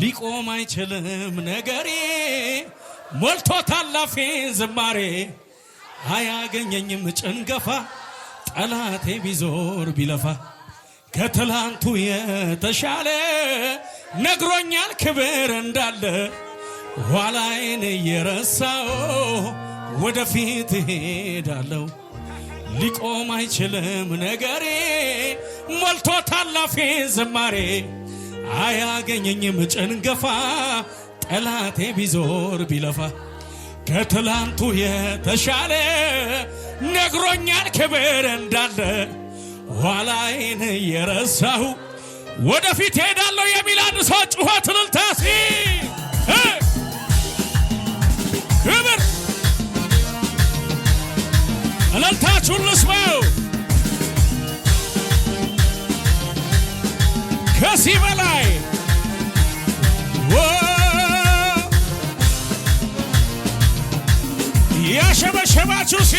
ሊቆም አይችልም ነገሬ፣ ሞልቶታል አፌን ዝማሬ። አያገኘኝም ጭንገፋ፣ ጠላቴ ቢዞር ቢለፋ። ከትላንቱ የተሻለ ነግሮኛል ክብር እንዳለ። ኋላዬን እየረሳው ወደፊት እሄዳለሁ። ሊቆም አይችልም ነገሬ፣ ሞልቶታል አፌን ዝማሬ። አያገኘኝም ጭንገፋ፣ ጠላቴ ቢዞር ቢለፋ። ከትላንቱ የተሻለ ነግሮኛል ክብር እንዳለ። ኋላዬን እየረሳሁ ወደፊት ሄዳለሁ የሚል አንድ ሰው ጩኸት እልልታ ሲ ክብር እልልታችሁን ልስማው። ከዚህ በላይ ያሸበሸባችሁ ሲ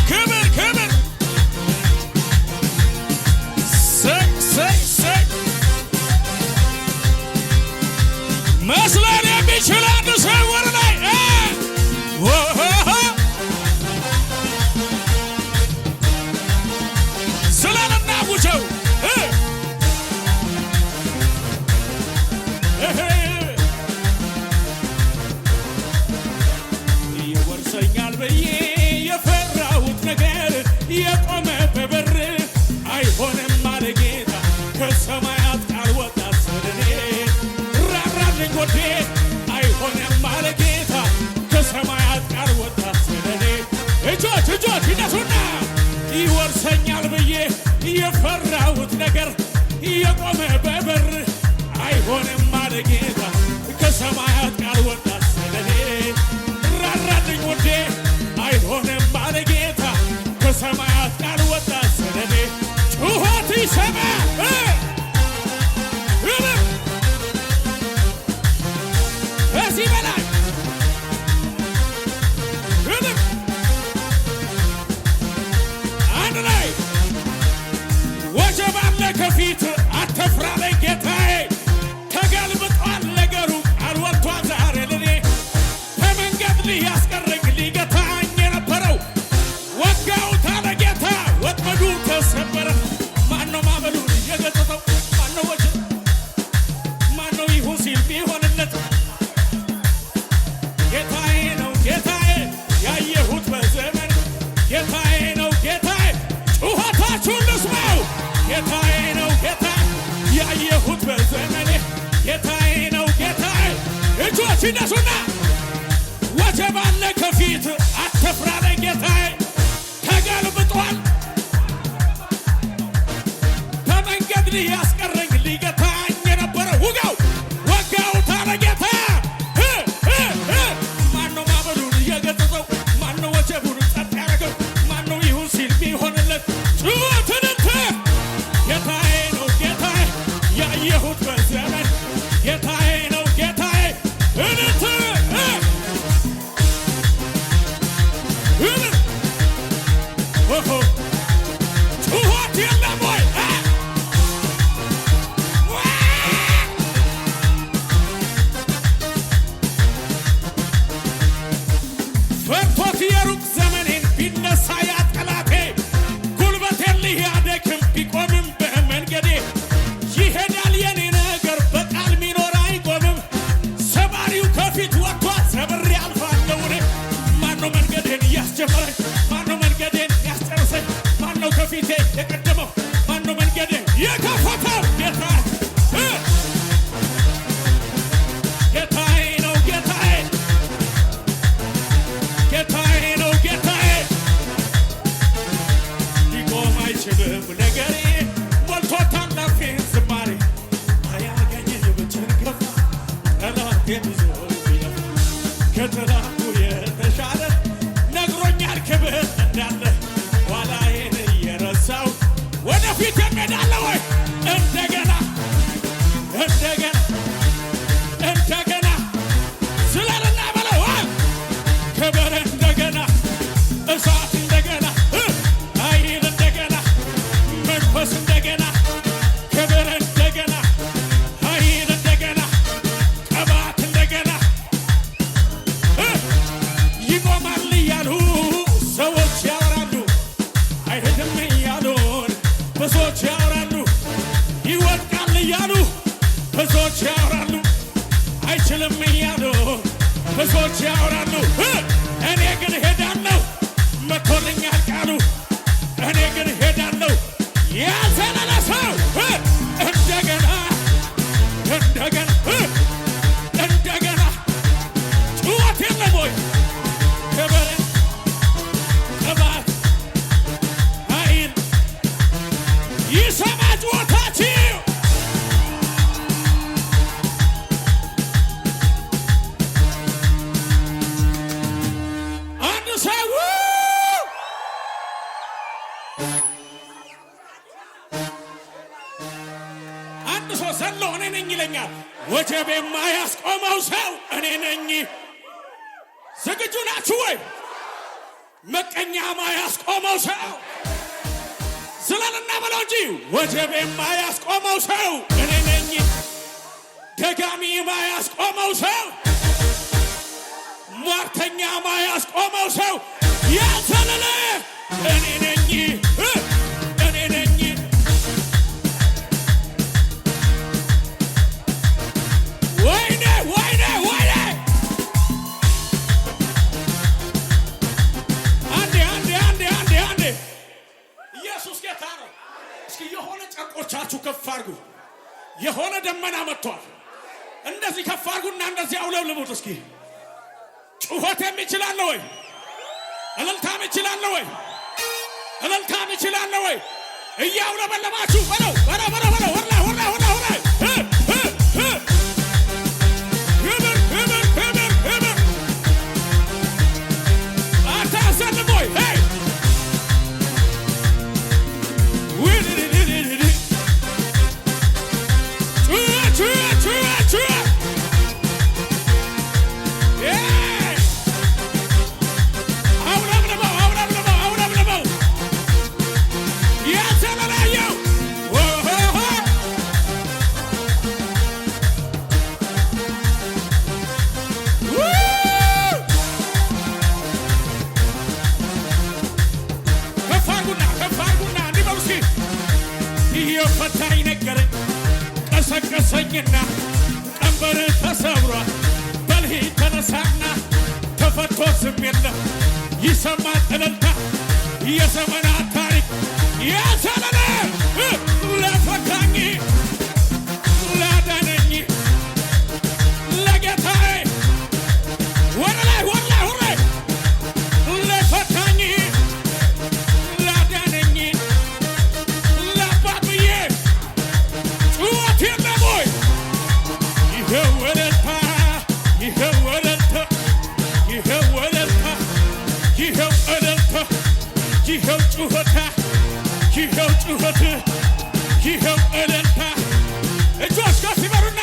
ክብር ክብር ሰይ ሰይ ሰይ። መስለን የሚችል አንድ ሰው ወደ ላይ ዝለልና ጉጀው። ይወርሰኛል ብዬ የፈራሁት ነገር የቆመ በበር አይሆንም አለ ጌታ። ከሰማያት ቃል ወጣ ስለኔ፣ ራራልኝ ወዴ። አይሆንም አለ ጌታ፣ ከሰማያት ቃል ወጣ ስለኔ። እጆች እጆች ይነሱና ይወርሰኛል ብዬ የፈራሁት ነገር የቆመ በበር አይሆንም አለ ጌታ። ከሰማያት ቃል ወጣ ስለኔ፣ ራራልኝ ወዴ። አይሆንም አለ ጌታ፣ ከሰማያት ቃል ወጣ ስለኔ። ጩኸት ይሰማ ክብር ከዚህ በላይ ክብር። አንድ ላይ ወጀብ አለ ከፊት አትፍራ አለኝ ጌታዬ። ተገልብጧል ነገሩ፣ ቃል ወጥቷል ዛሬ ለኔ። በመንገድ ሊያስቀረኝ ሊገታኝ የነበረው ወጋሁት አለ ጌታ፣ ወጥመዱ ተሰበረ። ማነው ማዕበሉን የገሰጸው? ማነው ወጀብ? ማነው ይሁን ሲል ቢሆንለት? ጌታዬ ነው ጌታዬ፣ ያየሁት በዘመን ጌታዬ ነው ጌታዬ። ጩኸታችሁን ልስማው። ጌታዬ ነው ጌታዬ፣ ያየሁት በዘመኔ ጌታዬ ነው ጌታዬ። እጆች ይነሱና ወጀብ አለ ከፊት አትፍራ አለኝ ጌታዬ። ተገልብጧል። በመንገድ ሊያስቀረኝ ሊገታኝ የነበረ ውጋው ወጋው ታለ ጌታ። እ እ እ ማነው ማዕበሉን የገሰጸው? ማነው ወጀቡን ጸጥ ያደረገው? ማነው ይሁን ሲል ቢሆንለት? ጩኸትን ጌታዬ ነው ጌታዬ፣ ያየሁት በዘመን ጌታዬ ነው ጌታዬ። እልልት እ ኦሆ፣ ጩኸት የለም ወይ? ዋ! ፈርቶት የሩቅ ዘመኔን ቢነሳ ያ ጠላቴ፣ ጉልበቴን ሊያደክም ቢቆምም በመንገዴ ይሄዳል የኔ ነገር። ብዙዎች ያወራሉ አይችልም እያሉ፣ ብዙዎች ያወራሉ፣ እኔ ግን ሄዳለሁ፣ መቶልኛል ቃሉ። እኔ ግን ሄዳለሁ። ያልዘለለ ሰው እንደገና እንደገና እንደገና ጩኸት የለም ወይ? ክብር፣ ቅባት፣ ኃይል ይሰማ ጩኸታችሁ። አንድ ሰው። አንድ ሰው ዘሎ እኔ ነኝ ይለኛል። ወጀብ የማያስቆመው ሰው እኔ ነኝ። ዝግጁ ናችሁ ወይ? ምቀኛ ማያስቆመው ሰው ዝለልና በለው እንጂ፣ ወጀብ የማያስቆመው ሰው እኔ ነኝ። ደጋሚ ማያስቆመው ሰው፣ ሟርተኛ ማያስቆመው ሰው ያልዘለለ እኔ ነኝ፣ እኔ ነኝ። ወይኔ ወይኔ ወይኔ! አንዴ አንዴ አንዴ አንዴ አንዴ! ኢየሱስ ጌታ ነው። እስኪ የሆነ ጨርቆቻችሁ ከፍ አድርጉ። የሆነ ደመና መጥቷል። እንደዚህ ከፍ አድርጉና እንደዚህ አውለብልቡት እስኪ። ጩኸት የሚችል አለ ወይ? እልልታም ይችላል ወይ? እልልታም ይችላል ወይ? እያውለበለባችሁ በለው በለው በለው በለው፣ ወላ ወላ ወላ ወላ! እ እ እ ክብር ክብር ክብር ክብር! አታዘልም ወይ? Hey! ውልልልልል! ጩኸት ጩኸት ጩኸት ጩኸት! Yeah! አውለብልበው አውለብልበው አውለብልበው! ያልተለላየው ኦሆሆ! ው! ከፍ አድርጉና ከፍ አድርጉና እንዲህ በሉ እስኪ። የፈታኝ ነገረኝ፣ ቀሰቀሰኝና ቀንበር ተሰብሯል፣ በልሂድ ተነሳና። ተፈቶ ዝም የለም፣ ይሰማል እልልታ፣ የዘመናት ታሪክ ያልዘለለ ለፈታኝ ላዳነኝ ለጌታዬ፣ ወደ ላይ ወደ ላይ ወደ ላይ! ለፈታኝ ላዳነኝ ለአባብዬ ጩኸት የለም ወይ? ይኸው እልልታ፣ ይኸው እልልታ፣ ይኸው እልልታ፣ ይኸው እልልታ፣ ይኸው ጩኸታ፣ ይኸው ጩኸት፣ ይኸው እልልታ። እጆች ከፍ ይበሉና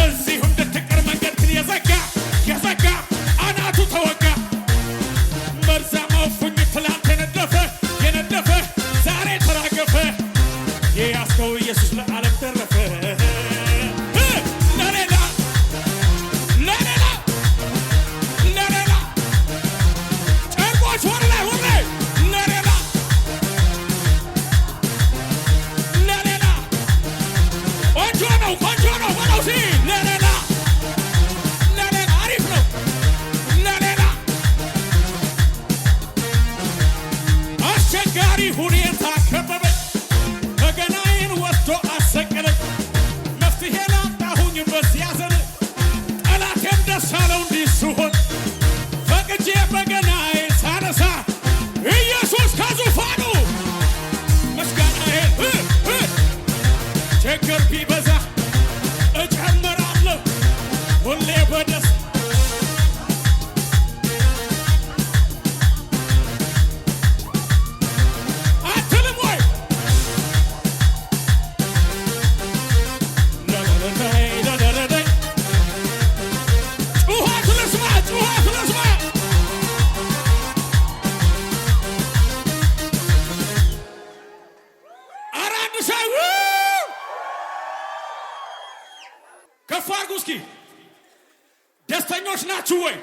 እዚሁ እንድትቀር መንገድህን የዘጋ የዘጋ አናቱ ተወጋ። መርዛማው ፉኝት ትላንት የነደፈ የነደፈ ዛሬ ተራገፈ። የያዝከው ኢየሱስ ለዓለም ተረፈ። ለሌላ ለሌላ ለሌላ ጨርቆች ወደ ላይ ወደ ላይ! ለሌላ ለሌላ ቆንጆ ነው ቆንጆ ነው በለው እስኪ። ለሌላ ለሌላ አሪፍ ነው ለሌላ። አስቸጋሪ ሁኔታ ከበበኝ፣ በገናዬን ወስዶ አሰቀለኝ። መፍትሄ ላጣሁኝ በዚያ ዘመን፣ ጠላቴም ደስ አለው እንዲህ ስሆን። ፈቅጄ በገናዬን ሳነሳ ኢየሱስ ከዙፋኑ ምስጋናዬን ችግር ቢበዛ እጨምራለሁ ሁሌ በደስ አትልም ወይ? ለለለለይ ለለለለይ! ጩኸት ልስማ፣ ጩኸት ልስማ! ኧረ አንድ ሰው ከፍ አድርጉ እስኪ። ደስተኞች ናችሁ ወይ?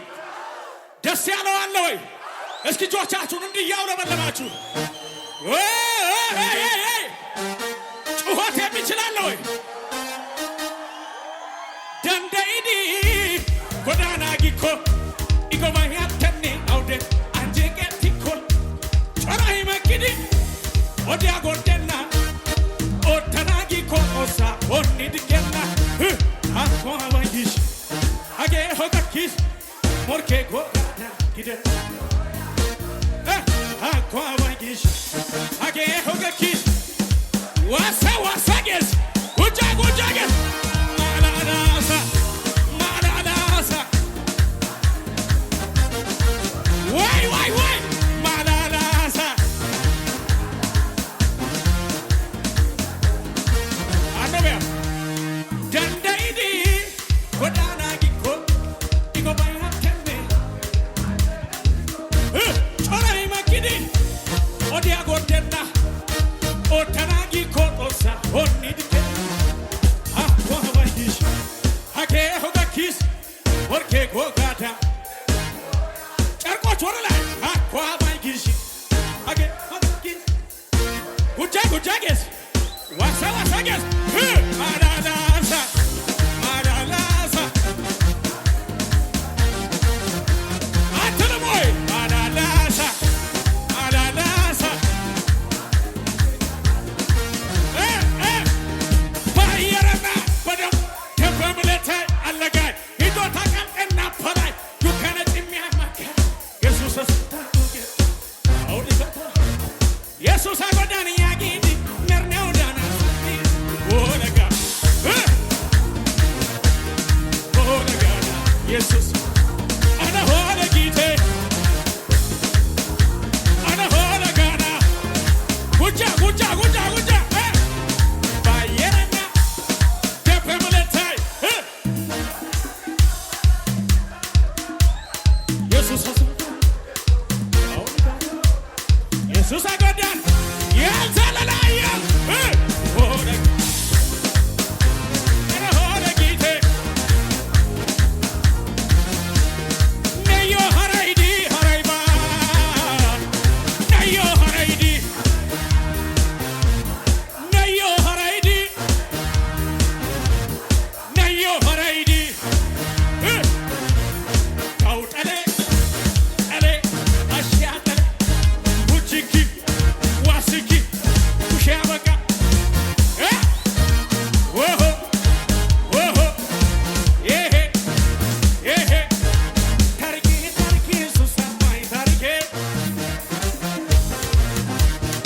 ደስ ያለው አለ ወይ? እስኪ እጆቻችሁን እንዲህ እያውለበለባችሁ! ጩኸት የሚችል አለ ወይ? Gikko Igobayatenne Awde Anjegetikko Coray makkidi Odiya gordenna Oottana giikko Xoossaa oonni diggenna. Hakko abayyish Hagee hogakkis Morkkee googaadan gidenna. Hakko abayyish Hagee hogakkis ዋሳ ዋሳ ጌስ ጉጃ ጉጃ ጌስ ማላላሳ ማላላሳ ወይ ወይ ወይ ማላላሳ አኖቢያ Dandayidi godaana gikko igobayatenne coray makkidi odiya gordenna oottana giikko Xoossaa oonni diggenna. Hakko abayyish hagee hogakkis morkkee googaadan ጨርቆች ወደ ላይ አኳ ባይጊሽ አጌ ሆጋኪስ ጉጃ ጉጃ ጌስ ዋሳ ዋሳ ጌስ ማላላሳ ማላላሳ አትልም ወይ ማላላሳ ማላላሳ እ እ በአየርና በደም ደበምለተ አለጋይ ሂዶታ ቀልቀና ፐላይ ዱከነ ጭሚያ ማከ ኢየሱስ ኢየሱስ አጎዳን ያጊዲ ነርኔው ዳና ወለጋ ወለጋ ኢየሱስ አነ ሆነ ጊቴ አነ ሆነ ጋና ጉጃ ጉጃ ጉጃ ጉጃ ባየረና ደበምለታይ ኢየሱስ ኢየሱስ አጎዳን ያልዘለላየ ሆነ ሆነ ጊቴ ነዮ ሀራይዲ ሀራይባ ነዮ ሀራይዲ ነዮ ሀራይዲ ነዮ ሀራይዲ ታውጠሌ ጠሌ አሻጠሌ ጉጂኪ ዋስኪ ኩሻበቃ ወሆ ወሆ ይሄ ይሄ ታሪኬ ታሪኬ ሱሳማይ ታሪኬ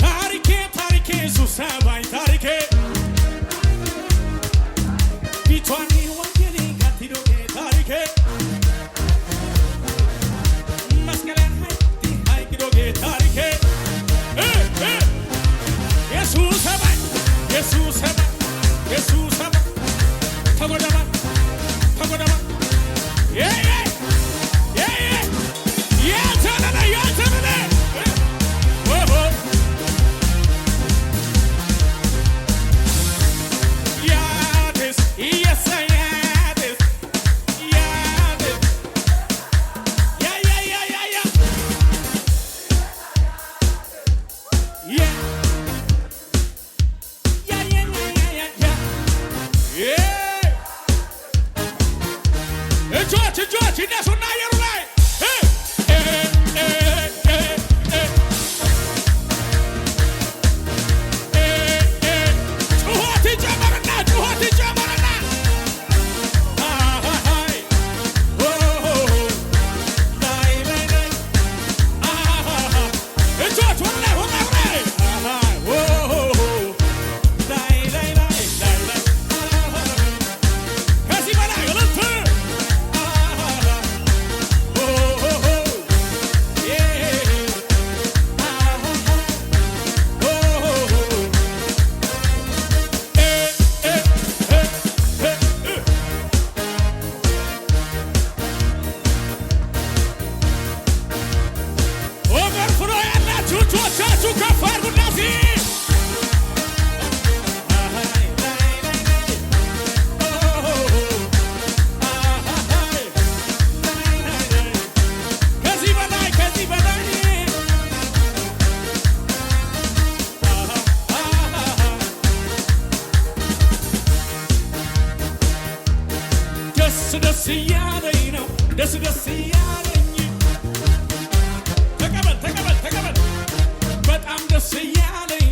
ታሪኬ ታሪኬ ሱሳማይ ታሪኬ ቢቷኒ ወንጌሊ ጋቲዶጌ ታሪኬ መስቀለን ሀይቲ ሀይቂዶጌ ታሪኬ ኢየሱስ ባይ ኢየሱስ ባይ ኢየሱስ ባይ ተጎደባ ተጎደባ የ የ ያልተለለ ያልተለለ ወሆ ያድስ ኢየሰያድስ ያድስ ያ ያ ያ ያ ያ ያ ያ ያ ያ ያ ያ እጆች እጆች ይነሱና አየሩ ላይ እ እ እ እ እ እ እ ጩኸት ይጨመርና ጩኸት ይጨመርና አሃሃይ ኦሆ ላይ ላይ ላይ አሃሃ እጆች ወደ ላይ ወደ ላይ ወደ ላይ አሃ ኦሆ ላይ ላይ ላይ ላይ ላይ አሃ ከዚህ በላይ እልልት አሃ ኦሆ ዬ አሃ ኦሆ እ እ እ እ እ Overflow ያላችሁ እጆቻችሁ ከፍ አድርጉና እስኪ አሃይ ላይ ላይ ላይ ኦሆ አሃይ ላይ ላይ ላይ ከዚህ በላይ ከዚህ በላይ አሃ አሃ ደስ ደስ እያለኝ ነው። ደስ ደስ እያለኝ። ተቀበል፣ ተቀበል፣ ተቀበል። በጣም ደስ እያለኝ።